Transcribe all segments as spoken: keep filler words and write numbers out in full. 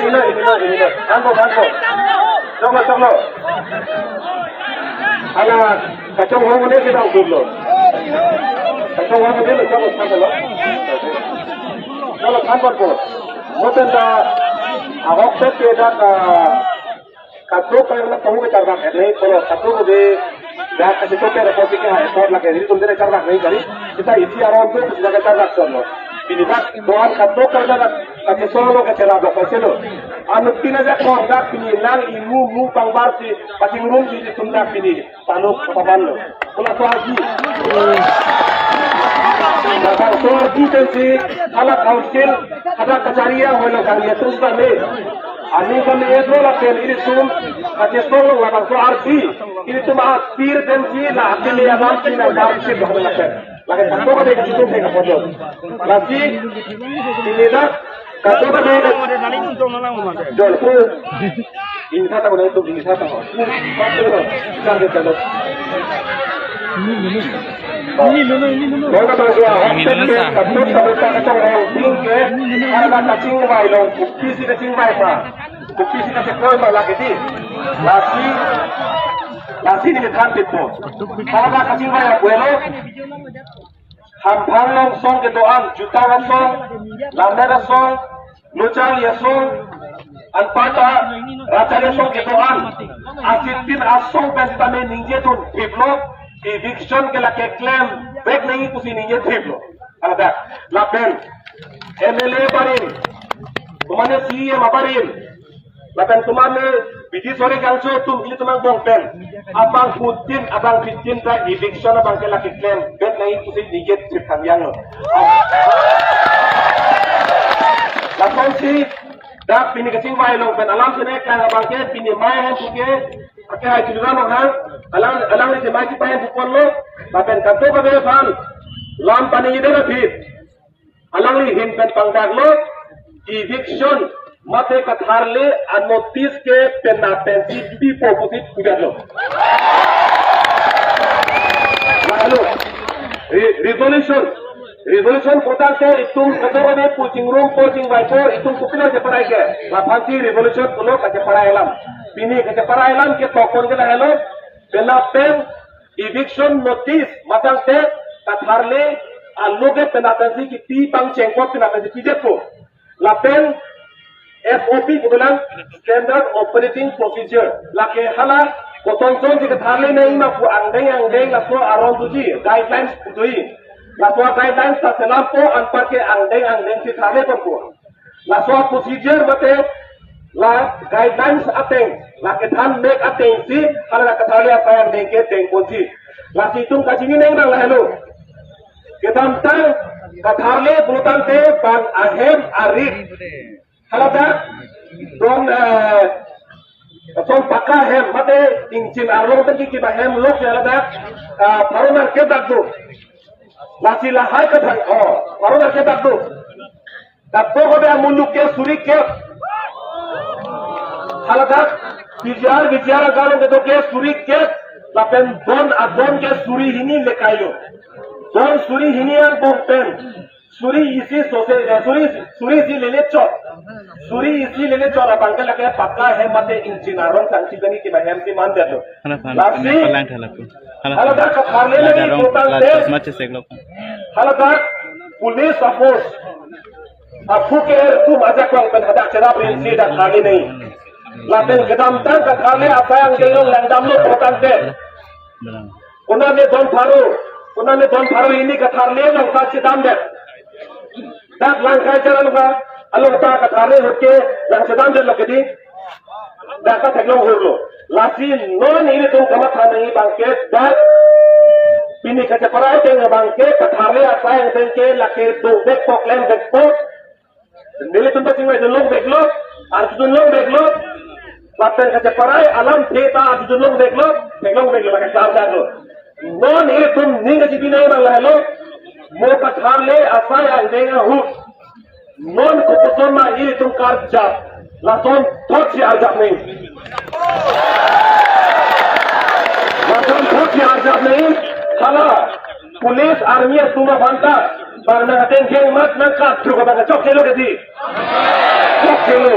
Ini, ini, ini, ini. Thanpo, thanpo. Choklo, choklo. Ala, kachonghong ne si dang turlo. Kachonghong ne lo, choklo, thanpo lo. Choklo, thanpo po. Mo pen ta, ahok set ke dak, ah, kadokave la kamu ke chardak het nai, pulo kadokave dak kachetoke ra posike ha effort lake, ilitum dere chardak nai kali. Seta isi aron tu seta ke chardak chotlo. Pini dak do-an kadokave dak kachesonglo, kacheraplo, kachelo. Anut pina jak kor dak pini lang imu mu pangbar si pachingrum si ilitum dak pini. Tanu kapamanlo. Pula so arji. Labangso arji pensi hala council, hala kachari ahoilo kang ya terus kami. Ani kami edro lapen ilitum kachesonglo labangso arji. Ilitum apir pensi la apir ya lam pina lam si bahwa lapen. Lagi satu kali kesitu saya kapotong. Lagi ini dah Kadokave, jol pu. Ingsa ta ko nai tu ingsa ta ko. Jangan kita lo. Mona bang dua. Ini lo sa. Kadokave ta kachonghong ting ke. Arba kachingvai long. Kopi si kachingvai pa. Kopi si kachingvai pa lagi di. Lasi. Lasi ini kan tipu. Arba kachingvai abuelo. Hamphang along asong kedo-an, Jutang asong, Lammet asong, Lochali asong, anparta Rachali asong kedo-an, asitin asong pen sitame ningje dun thiplo, eviction ke lake klem vek nangji pusi ningje thiplo. Ada, lapen M L A abarim, komane C E M abarim, lapen komane bidi sore kangso atum ilitum angbong pen. Abang putin, abang pitin ta eviction abang ke lake klem bet nangji pusi ningje thip thangyang lo. Lason si dak pini kachingvai long pen alam sene kang abang ke pini mai han puke. Ake hai chuluran lo han. Alang, alang ni mai si pai han pukon lo. Lapen kadokave aphan lam pani ide na thip. Alangli ahin pen pangdaklo, eviction mate katharle a-notice ke penap pensi bipo pusi pudaklo. Lalu, re-, resolution, resolution putangte itum kadokave pu chingrum po chingvai po itum kopilo cheparai ke. Laphansi resolution pulo kacheparai alam. Pini kacheparai alam ke tokon ke lahelo, penap pen eviction notice matangte katharle aloke penap pensi kipi pangchengkot penap pensi pidetpo. Lapen S O P kebilang Standard Operating Procedure. Lake hala kosonson si katharle nangji ma pu angdeng angdeng laso aron tuji guidelines putui. Laso guidelines ta selampo anparke angdeng angdeng si tharle ponpo. Laso procedure mate la guidelines ateng, la kethan mek ateng si, hala la katharle asai angdeng ke dengponji. Lasi itum kachini neng nang lahelo. Kedamtang katharle pulotangte bang ahem arit. Hala dak don, eh, don pakka ahem mate ingchin arlong tangki kiba hem lok si hala dak, eh, pharo nangkep dak do. Lasi lahai kethang, oh, pharo nangkep dak do. Kadokave amuluk ke suri kep. Haladak, P G R, V G R agarong kedo ke suri kep. Lapen don adon ke suri hini lekailo. Don suri hini angbong pen. Suri isi sose, eh, suri, suri isi lele chot. Suri isi lele chot abang ke lake pakka hem mate ingchin arlong tangki tangki kiba hem si mandetlo. Hala phan, lasi, hala palang thala pu. Hala phan. Haladak katharle nangji putangte. Hala chasma chesek lo. Haladak police force aphu ke atum ajakong pen hadak cherap rinsi dak kali ni. Lapen kedamtang katharle asai angdeng langdamlo putangte. Konane don pharo, konane don pharo hini katharle along ta chedamdet. Dak langkai jalan ka, along ta katharle ahut ke nangchedamdetlo kedi. Dak ta theklong hurlo. Lasi non ilitum kamatha nangji abang ke dak pini kacheparai ateng abang ke katharle asai angdeng ke lake dovek po klem vek po. Nelitum ta chingvai dun longveklo, arju dun longveklo. Lapen kacheparai alamthe ta arju dun longveklo, theklongveklo lake klar daklo. Non ilitum ning kachipi nangji abang lahelo, mo katharle asai angdeng ahut. Non kopuson ma ilitum karjap. Lason thotsi arjap nangji. Lason thotsi arjap nangji. Hala police army atum aphan ta bang nang ateng kheng mat nangkap truk abang chokchelo kedi. Chokchelo.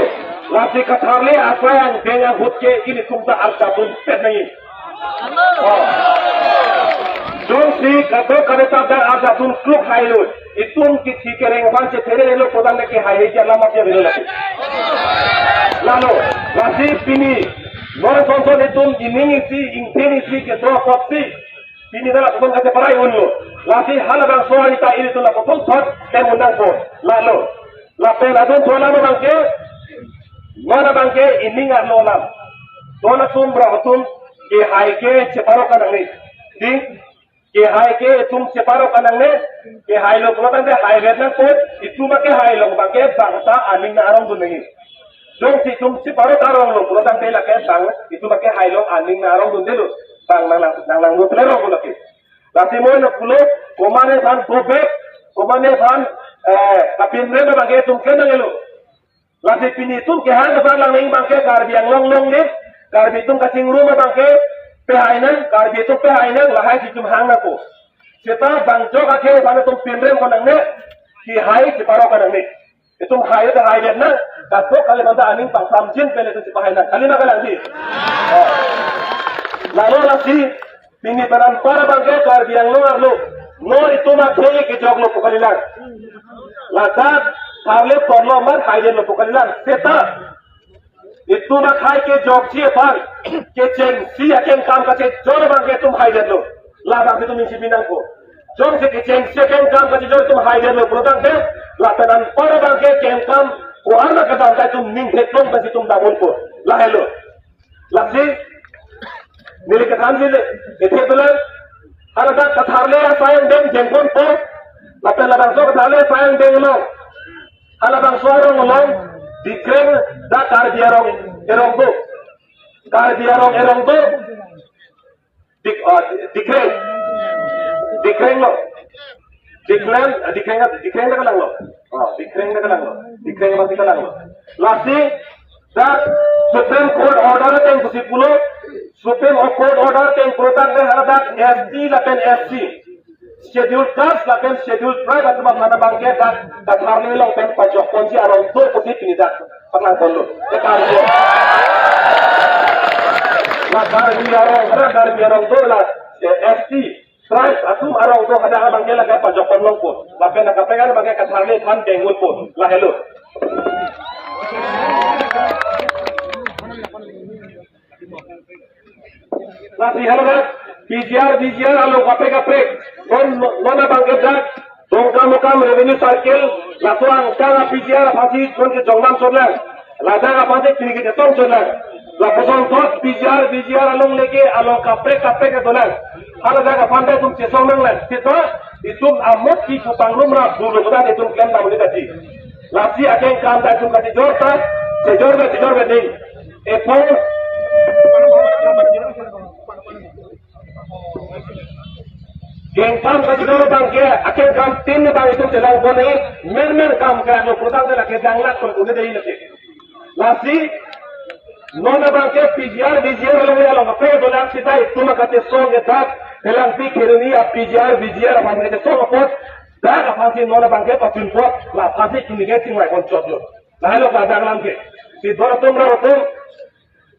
Lasi katharle asai angdeng ahut ke ilitum ta arjapdunpet nangji. Oh. Jongsi kadokave ta dak arjapdun kluk hailo, itum kithi kereng aphan chethere lo putangte kehai ke alam apya bilo lasi. Lalo, lasi pini, non sonson itum ining isi, ingthin isi kedo apotsi, pini dak lapuson kacheparai unlo. Lasi halabangso arni ta ilitum lapuson thot tem un nangpo. Lalo. Lapen adun thu alam abangke, non abangke ining arlo alam. Don atum, rong atum, kehai ke cheparok nangne. Dei, kehai ke itum cheparok nangne, kehailo pulotangte haivet nangpo, itum akehailong abangke bang ta aning nang arongdun nangji. Jongsi itum cheparok aronglo pulotangte lake bang, itum akehailong aning nang arongdundelo, bang nang nang nang nang lo plero pulo ke. Lasi mo lo pulo, komatne aphan bobek, komatne aphan, eh, kapinrem abangke itum kenanglo. Lasi pini itum kehang kepaklang nangji abangke Karbi Anglong longle, Karbi atum kachingrum abangke pehai nang, Karbi atum pehai nang, lahai si itum hang nangpo. Seta bang jok akhei aphan itum pinrem ko nangne, kehai cheparok nangne. Itum hai ta haidet nang, kadokave aphanta aning pangsamjin pen itum chepahai nang. Kali ma kalang dei? Oh. Lalo lasi, pini pen anpar abangke Karbi Anglong arlo, non itum akhei kejoklo pu kalilang. Ladak tharle porlo mar haidetlo pu kalilang. Seta itum akhei kejokji aphan, kechengsi akengkam kachejor abangke itum haidetlo. Labang itum isi binang ko. Jongsi kechengsi akengkam kachejor itum haidetlo pulotangte, lapen anpar abangke kengkam ko-an kedam ta itum ning theklong pensi itum dam unpo. Lahelo. Lasi, neli kethansi le, ethek tulang, haladak katharle asai angdeng jengkonpo, lapen labangso katharle asai angdeng along, halabangso arong along, Dikreng dak Karbi arong erong do. Karbi arong erong do. Dik, ah, Dikreng. Dikreng lo. Dikreng, ah, Dikreng, Dikreng dak kalanglo. Oh, Dikreng dak kalanglo. Dikreng masih kalanglo. Lasi, dak Supreme Court order ateng pusi pulo, Supreme Court order ateng pulotangte haladak S T lapen S C, Scheduled Caste lapen Scheduled Tribe atum aphan abangke dak katharle along pen pajokponji arong do pusi pini dak paklangponlo. Dak Karbi, la Karbi arong, la Karbi arong do la, eh, S T, Tribe atum arong do hadak abangke lake pajokpon longpo. Lapen akaprek abangke katharle aphan dengulpo. Lahelo. Lasi haladak P G R, V G R along kaprek kaprek. Non, non abangke dak Dongkamukam Revenue Circle, laso angkang a-P G R aphansi non kejongdam chotlang. Ladak aphansi pini kechetong chotlang. Lapuson thot P G R, V G R along leke along kaprek kaprek kedolang. Haladak aphan ta itum chesong nanglang. Seta itum amot ki kupang rum rap dulu kedan itum klem dam ni tadi. Lasi akengkam ta itum kachejor ta, chejor ba, chejor ba ding. Epong kengkam kachejor abangke, akengkam tin abang itum chelangpon nangji, menmen kam kaya no putangte lake danglak pon un-e dei lake. Lasi, non abangke P G R, V G R along along kaprek dolang seta itum akachesong ke dak, Phelangpi Kheroni a-P G R, V G R aphan kachesong apot, dak aphansi non abangke pachunpot, la aphansi pini ke chingvai pon chotlo. Lahelo kelang alam ke. Si don atum rong atum,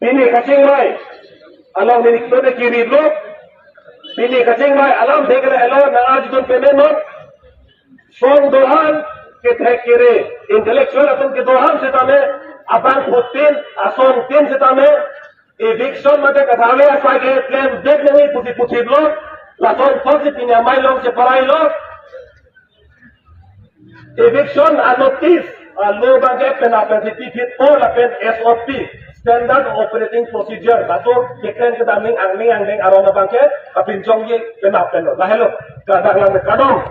pini kachingvai along neli ketote kirilo. Pini kachingvai alam thek le elo nang arjudun peme non. Song dohan, kethek kere, intellectual atum kedohan setame, abangphutin, asongtin setame, eviction mate katharle asai ke klem det nangji pusi puthiplo. Lason thotsi pini amei along cheparailo. Eviction a-notice, a-law abangke penap pensi piphitpo lapen S O P, Standard Operating Procedure, laso keklem kedam ning angning angning arong abangke kapinchongji penap penlo. Lahelo, kadaklang kadom.